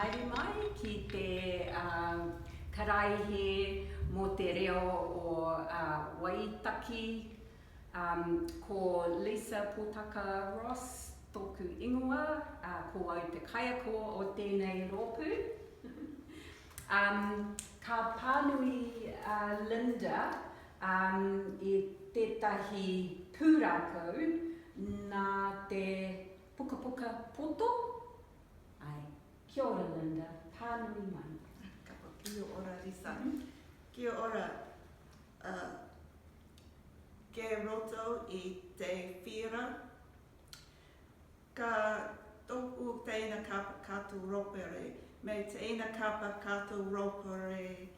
haere mai ki te karaehe mō te reo o Waitaki. Ko Lisa Potaka Ross tōku ingoa, ko au te kaiako o tēnei rōpū. Ka pānui a Linda i tētahi pūrākau nā te pukapuka poto. Āe. Kia ora Linda, pānui mai. Ka pai. Kia ora Lisa. Kia ora. Kei roto i te whīra. Ka tohu teina kapa katu ropere me teina kapa katu ropere.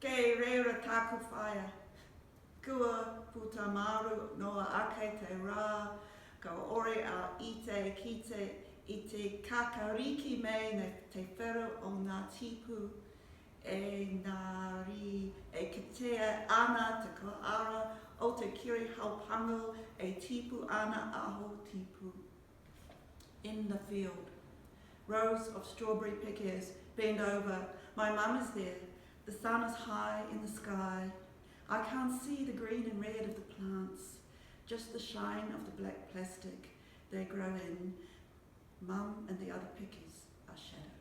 Kei reira taku whaea. Kua puta maru noa ake te rā, ka ore a ite kite i te kakariki me te whero o ngā tipu Engari e kitea ana te koara o te kiri haupango e tipu ana aho tipu. In the field. Rows of strawberry pickers bend over. My mum is there. The sun is high in the sky. I can't see the green and red of the plants, just the shine of the black plastic they grow in. Mum and the other pickers are shadows.